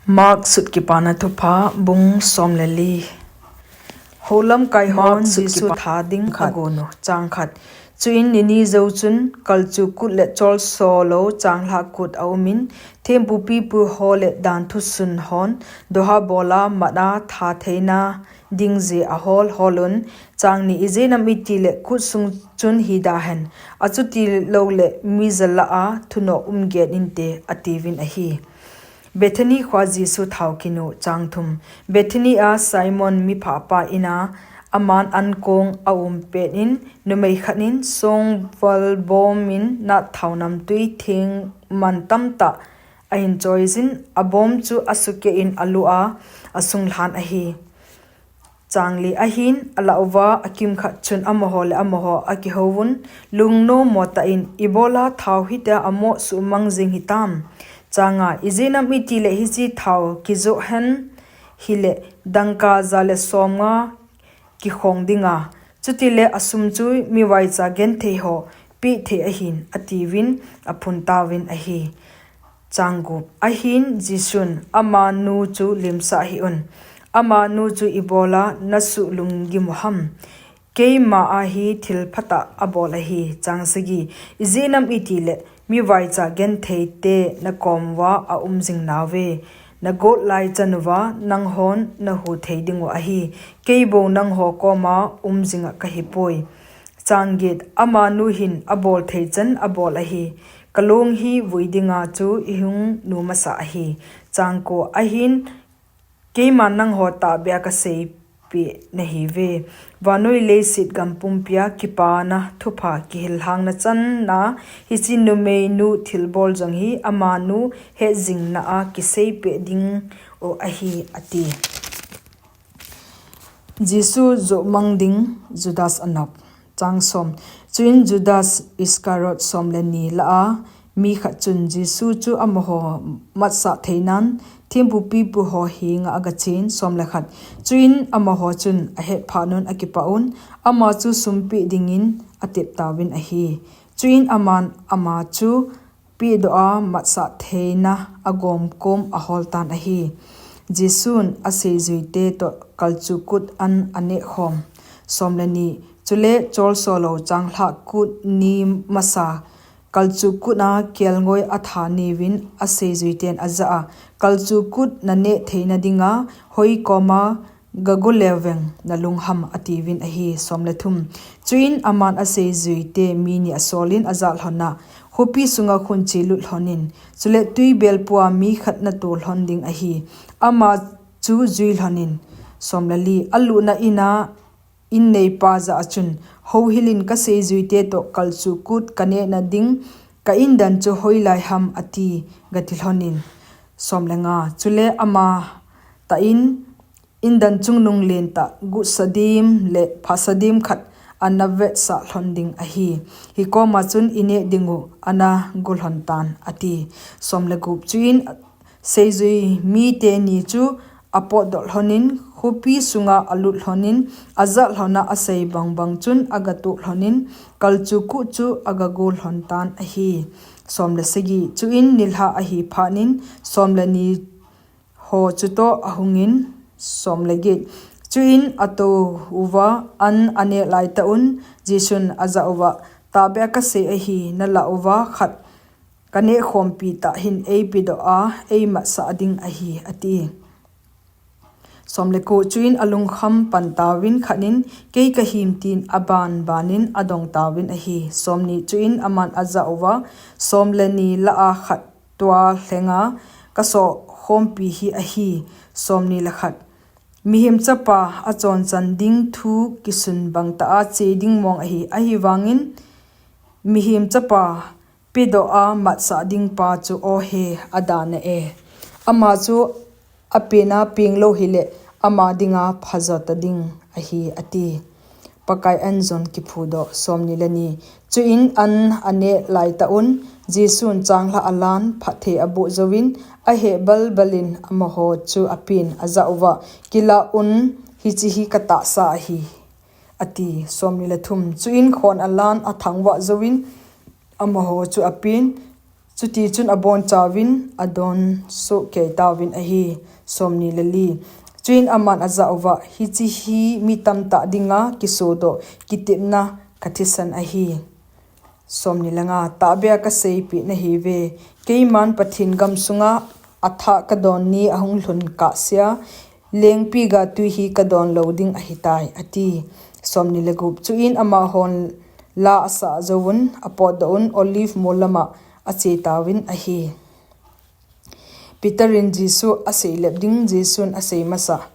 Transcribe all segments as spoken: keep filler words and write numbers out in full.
Mark sut kipana thupha bung som le li. Holamkai hon Jesu tha ding khat agonu. Chang khat. Chuin nini jou chun kalchu kut le cholso lo changlhah kut aumin, thempu pipu ho le danthu sun hon doha bola mat a tha theina ding jeh a hol holun, chang ni, ijeh inem itile kut sung chun hi dahen, achuti loule mi jalah a thunoh um get inte, atiuvin ahi. Bethany khoa Jesu thao kinu. Chang thum. Bethany a Simon miphapa ina aman ankong aum pet in, numei khat in songval bom in nat thao namtui theng man tamtah ahin choijin, abom chu asukeh in alu a, asunglhan ahi. Chang li. Ahin alah uva akimkhat chun amaho le amaho akihouvun, lungnom mo tah in, ibola thao hitia amoh suhmang jing hitam? Chang nga. Ijeh inem itile hiche thao kijoh hen hile dangka ja le somnga kikhong dinga, chutile asum chu mivaicha genthei ho peh thei ahin, atiuvin aphun tauvin ahi. Chang gup. Ahin Jesun, amanu chu limsah hih un. Amanu chu ibola nasuh lunggim u ham? Keima a hi thil phatah abol ahi. Chang sagi. Ijeh inem itile mivaicha genthei te nakom uva aum jing nauve. Nagot lai chan uva nanghon nahu thei dingu ahi. Keibou nangho koma um jinga kahipoi. Chang get. Amanu hin abol thei chan abol ahi. Kalung hi vui dinga chu ihung nu masa ahi. Chang ko. Ahin keiman nangho tahbeh a kaseipeh nahiuve. Vannoi leiset gam pumpia kipana thupha kihil lhangna channa hiche numeinu thilbol jong hi amanu hetjingna a kiseipeh dingu ahi, ati. Jesu johmang ding. Judas anop. Chang som. Chuin Judas Iscariot som le ni lah a mi khat chun Jesu chu amaho matsah theinan thempu pipu ho henga agachen. Som le khat. Chuin amaho chun ahet phatnun akipah un, ama chu sumpeh dingin atep tauvin ahi. Chuin aman ama chu pehdoh a matsah theina agomkom aholtan ahi. Jesun aseijuite toh kalchu kut an anehkhom. Som le ni. Chule cholso lo changlhah kut ni masa kalchu kut a kelngoi atha niuvin aseijuiten ajah a, kalchu kut naneh theina dinga hoi koma gago leuveng nalung ham, atiuvin ahi. Som le thum. Chuin aman aseijuite mi ni asolin ajah lhon a, khopi sunga khun chelut lhonin, chule tuibelpua mi khat nato lhon ding ahi. Ama chu jui lhonin. Som le li. Alutna ina inneipa jah a chun, houhilin, kaseijuite toh kalchu kut kanehna ding ka indan chu hoilai ham, ati, gati lhonin. Som le nga. Chule amatah in indan chungnung lentah, gutsadim le phatsadim khat ana vetsah lhon ding ahi. Hikoma chun ineh dingu ana go lhon tan, ati. Som le gup. Chuin seijui mite ni chu apotdoh lhonin, khopi sunga alut lhonin, ajah lhon a asei bangbang chun agatuh lhonin, kalchu kut chu agago lhon tan ahi. Som le sagi. Chuin nilhah ahi phatnin, som le ni ho chutoh ahungin. Som le get. Chuin atou uva an aneh laitah un, Jesun ajah uva, tahbeh a kasei ahi, nalah uva khat kanehkhompi tah hin eipedoh a eimatsah ding ahi, ati. Som le ko. Chuin alungkham pan tauvin khatnin, kei kahim, tin abanbanin adong tauvin ahi. Som ni. Chuin aman ajah uva, som le ni lah a khat tua lhenga kasoh khompi hi ahi. Som ni le khat. Mihem Chapa achonchan ding thu kisun bangtah a che ding mong ahi. Ahivangin Mihem Chapa pedoh a matsah dingpa chu, ohe, adana e. Ama chu apena peng lou hile ama dinga phajo ta ding ahi, ati. Pakai anjon kiphudoh. Som ni le ni. Chuin an aneh laitah un, Jesun changlhah alan, phatthei aboh jouvin, aheh balbalin amaho chu apen, ajah uva, kilah un, hiche hi katahsa ahi, ati. Som ni le thum. Chuin khon alan athangvah jouvin amaho chu apen, Chutichun abonchauvin adon sohkei tauvin ahi. Somni le li. Chuin aman ajah uva, Hiche hi mi tamtah dinga kisodoh, kitepna kathisan ahi. Somni le nga. Tahbeh a kaseipeh nahiuve, keiman Pathen gamsunga athah kadon ni ahung lhun kahsea, lengpiga twi hi kadon lou ding ahitai, ati. Somni le gup. Chuin amahon la asah jouvun, apotdoh un, Olive mol lama ache tauvin ahi. Peter in Jesu aseilep ding Jesun asei masa.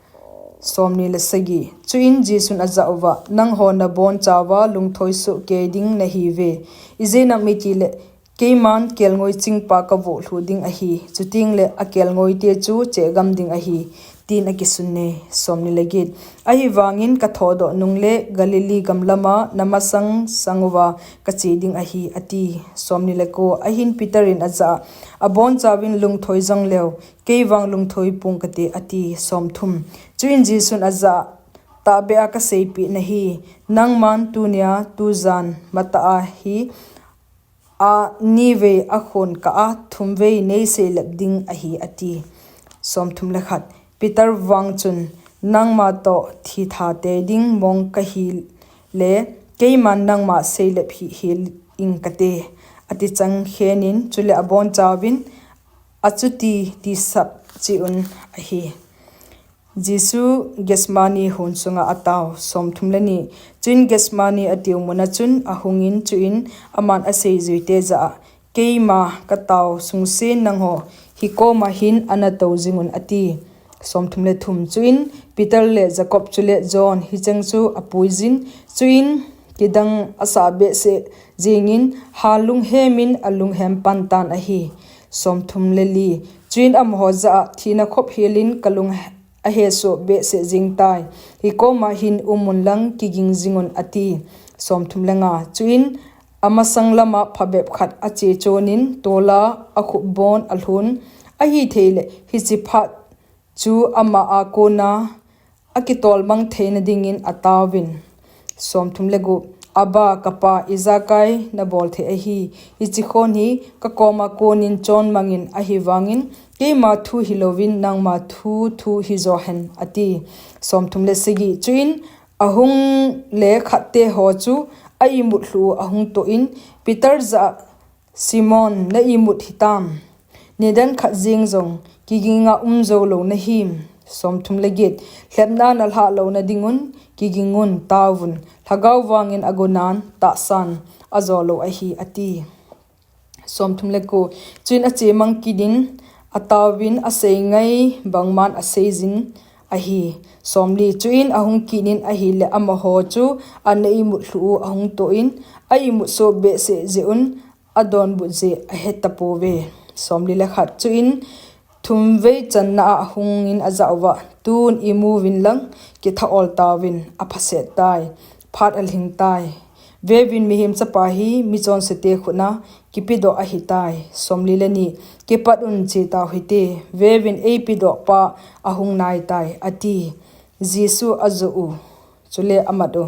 Somni le sagi. Chuin Jesun ajah uva, Nangho nabonchauva lungthoi sohkei ding nahiuve. Ijeh inem itile, keiman kelngoi chingpa kavoh lhuh ding ahi. Chutengle akelngoite chu chegam ding ahi, tin akisun e. Somni le get. Ahivangin kathodoh nungle Galilee gam lama namasang sang uva kache ding ahi, ati. Somni le ko. Ahin Peter in ajah a, Abonchauvin lungthoi jongleu, kei vang lungthoi pong kate, ati. Somthum. Chuin Jesun ajah a, Tahbeh a kaseipeh nahi, nangman tunia tujan matah a hi a nivei akhon kah a thumvei neiseilep ding ahi, ati. Somthum le khat. Peter vang chun, Nangma toh thitha tei ding mong kahile, keiman nangma seilep hih hih ing kate, ati chang khenin, chule abonchauvin achuti tisap cheh un ahi. Jesu Gethsemane hon sunga atao. Somthum le ni. Chuin Gethsemane atiu muna chun ahungin, chuin aman aseijuite jah a, Keima katao sungsen nangho hikoma hin ana tou jingun, ati. Somthum le thum. Chuin Peter le Jacob chule John hicheng chu apuijin, chuin kidang asah behseh jengin, hal lunghemin alunghem pan tan ahi. Somthum le li. Chuin amaho jah a, Thina khop helin kalung ahesoh behseh jengtai. Hikoma hin umun lang kiging jingun, ati. Somthum le nga. Chuin amasang lama phabep khat ache chonin tola akhupbon alhun, ahitheile hiche phat chu ama a kona akitolmang theina dingin ataovin. Somthum le gup. Abba, kapa, ijakai nabol thei ahi. Hiche khon hi kakoma konin chonmangin, ahivangin keima thu hilouvin nangma thu thu hijohen, ati. Somthum le sagi. Chuin ahung le khatte ho chu a-imut lhuh u ahung toh in, Peter jah a, Simon, na-imut hitam? Nidan khat jeng jong kiginga um joulou nahim? Somthum le get. Lhepna nalhah louna dingun kigingun, taovun, lhagao vangin agonan tahsan ajolou ahi, ati. Somthum le ko. Chuin achemang kitnin ataovin aseingai bangman aseijin ahi. Somli. Chuin ahung kitnin ahile amaho chu ana-imut lhuh u ahung toh in, a-imut soh behseh jeh un adonbut jeh ahetapouve. Somli le khat. Chuin thumvei channa a ahungin ajah uva, Tun imuvin lang, kitha ol tauvin, aphaset tai, phat alhing tai. Veuvin, Mihem Chapa hi michonsete khutna kipedoh ahitai. Somli le ni. Kipat un, chetau hite, veuvin, eipedohpa ahung naitai, ati. Jesu ajoh u chule amat u.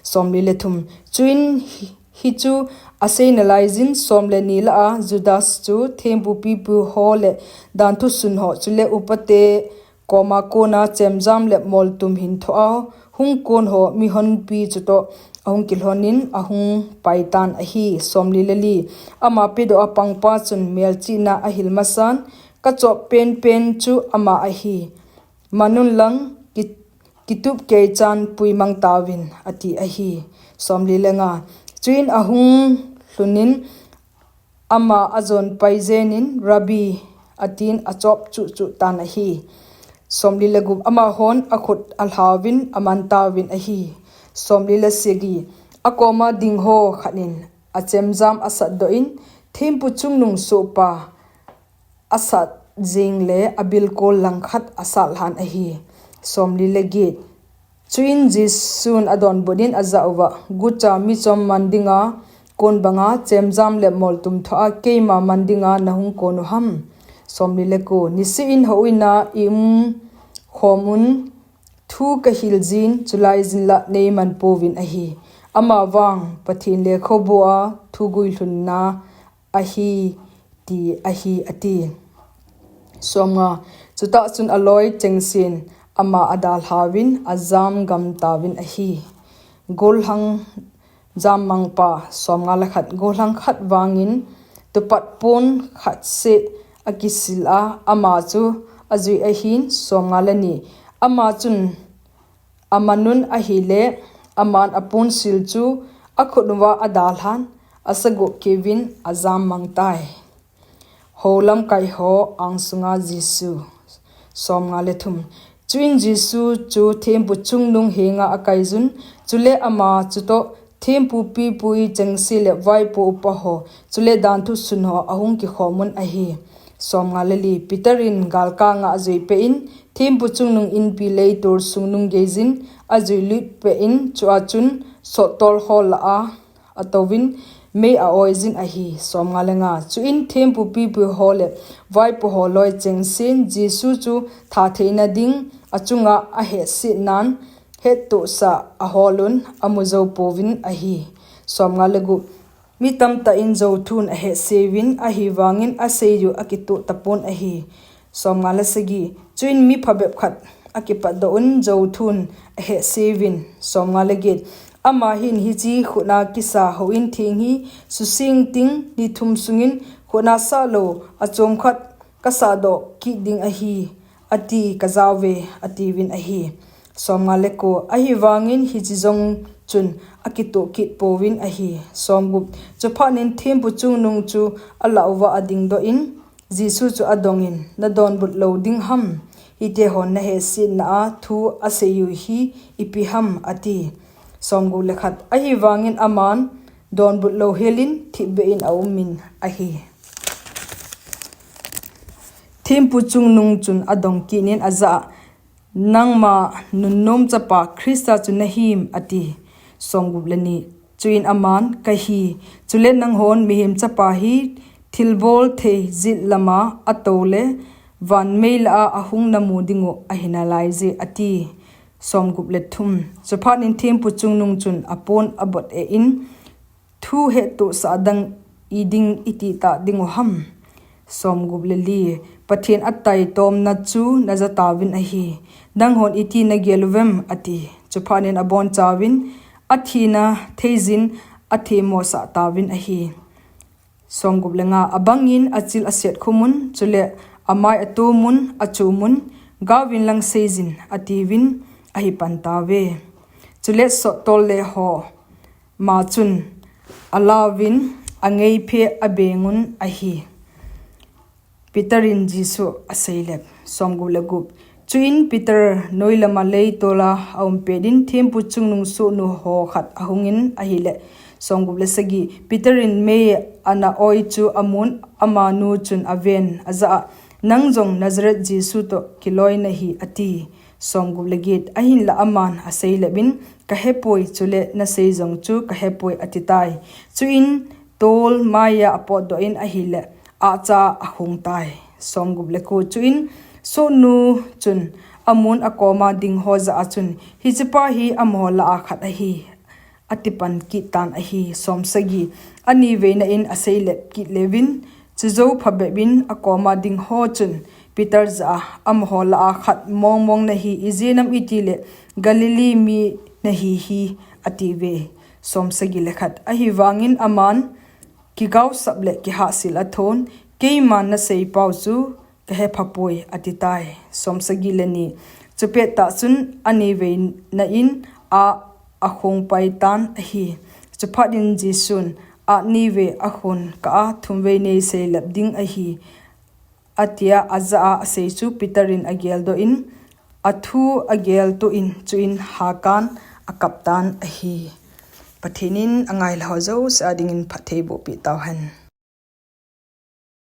Somli le thum. Chuin hi, hichu asei nalaijin som le ni lah a Judas chu thempu pipu ho le danthu sunho chule upate koma kona chemjam le moltum hin thoh a hung kon ho mihonpi chutoh ahung kilhonin ahung paitan ahi. Somli le li. Ama pedoh a pangpa chun melchihna ahil masan, Kachop penpen chu ama ahi. Manun lang ki, kitup keichan puimang tauvin, ati ahi. Somli le nga. Chuin ahung lhunin ama ajon paijenin, Rabbi, atin achop chuhchuh tan ahi. Somli le gup. Amahon akhut alhauvin amantauvin ahi. Somli le sagi. Akoma dingho khatnin achemjam asatdoh in, thempu chungnung sohpa asat jeng le abilkol langkhat asatlhan ahi. Somli le get. Chuin Jesun adonbutnin ajah uva, Gucha, michom man dinga kon banga chemjam le moltum thoh a keima man dinga nahung kon u ham? Somli le ko. Niseh in houin a iumkhom un, thu kahil jin, chulaijin lah neiman pouvin ahi. Amavang Pathen lekhabu a thu guilhunna ahi, ti ahi, ati. Somnga, chutah chun aloi chengsen ama adalhauvin ajam gam tauvin ahi. Gollhang jammangpa. Somnga le khat, gollhang khat vangin tupat pon khat seh akisil a, ama chu ajui ahin. Somnga le ni, ama chun amanun ahile, aman aponsil chu akhut uva adalhan, asagoh keuvin ajammang tai. Houlamkai ho angsunga Jesu. Somnga le thum. Chuin Jesu chu thempu chungnung henga akaijun, chule ama chutoh thempu pipui chengse le vaipo upa ho, chule danthu sun ho ahung kikhomun ahi. Somnga le li. Peter in galkanga ajuipeh in, thempu chungnung inpi leitol sungnung geijin ajuilut peh in, chua chun sottol ho lah a atouvin mei a-oijin ahi. Somnga le nga. Chuin thempu pipui ho le vaipo ho loi chengsen Jesu chu thatheina ding achunga ahehsetnan hettohsah aholun amu jou pouvin ahi. Somnga le gup. Mi tamtah in jouthun ahehseuvin, ahivangin aseiyu akitoh tapon ahi. Somnga le sagi. Chuin mi phabep khat akipatdoh un jouthun ahehseuvin. Somnga le get. Ama hin hiche khutna kisa houin theng hi susing ting ni thum sungin khutna sahlou achom khat kasahdoh kit ding ahi, ati kajauve, atiuvin ahi. Somnga le ko. Ahivangin hiche jong chun akitoh kit pouvin ahi. Somgup. Chuphatnin thempu chungnung chu alah uva adingdoh in, Jesu chu adongin, nadonbut lou ding ham? Hitehon nahehsetna a thu aseiyu hi ipi ham? ati. Somgup le khat. Ahivangin aman donbut louhelin thipbeh in aumin ahi. Thempu chungnung chun adong kitnin ajah a, Nangma nunnom chapa Christa chu nahim? ati. Somgup le ni. Chuin aman, Kahi, chule nanghon mihem chapa hi thilbol thei jet lama atoule van mei lah a ahung namu dingu ahinalaije, ati. Somgup le thum. Chuphatnin thempu chungnung chun apon abot eh in, Thu hettohsah dang iding ititah dingu ham? Somgup le li. Pathen ataitomna chu najatauvin ahi. Nanghon iti nagel uvem? ati. Chuphatnin abonchauvin, Athina theijin athemosah tauvin ahi. Somgup le nga. Abangin achil aset khumun, chule amai atomun, achumun, Gaovin lang seijin, atiuvin ahipantauve. Chule sottol le ho ma chun alauvin angeiphe abengun ahi. Peter in Jesu aseilep. Somgup le gup. Chuin Peter noilama leitola aumpet in thempu chungnung sohnu ho khat ahungin ahile. Somgup le sagi. Peter in mei ana oi chu amun, amanu chun aven ajah a, Nang jong Nazareth Jesu toh kiloi nahi, ati. Somgup le get. Ahinla aman aseilep in, Kahepoi, chule nasei jong chu kahepoi, atitai. Chuin tol maiya apotdoh in ahile, ahcha ahungtai. Somgup le ko. Chuin sohnu chun amun akoma dingho jah a chun, Hichepa hi amaho lah a khat ahi, atipan kittan ahi. Somsagi. Aniveina in aseilep kit leuvin, chujou phabep in akoma dingho chun Peter jah a, Amaho lah a khat mongmong nahi, ijeh inem itile Galilee mi nahi hi, atiuve. Somsagi le khat. Ahivangin aman kigaosap le kihahsel athon, Keiman naseipau chu kahephapoi, atitai. Somsagi le ni. Chupettah chun aniveina in a akhongpaitan ahi. Chuphat in Jesun, Anive akhon kah a thumvei neiseilep ding ahi, atia ajah a asei chu Peter in ageldoh in, athu ageltoh in, chuin hakan akaptan ahi. Pathen in angailha ho jouse a dingin phatthei bohpeh tauhen.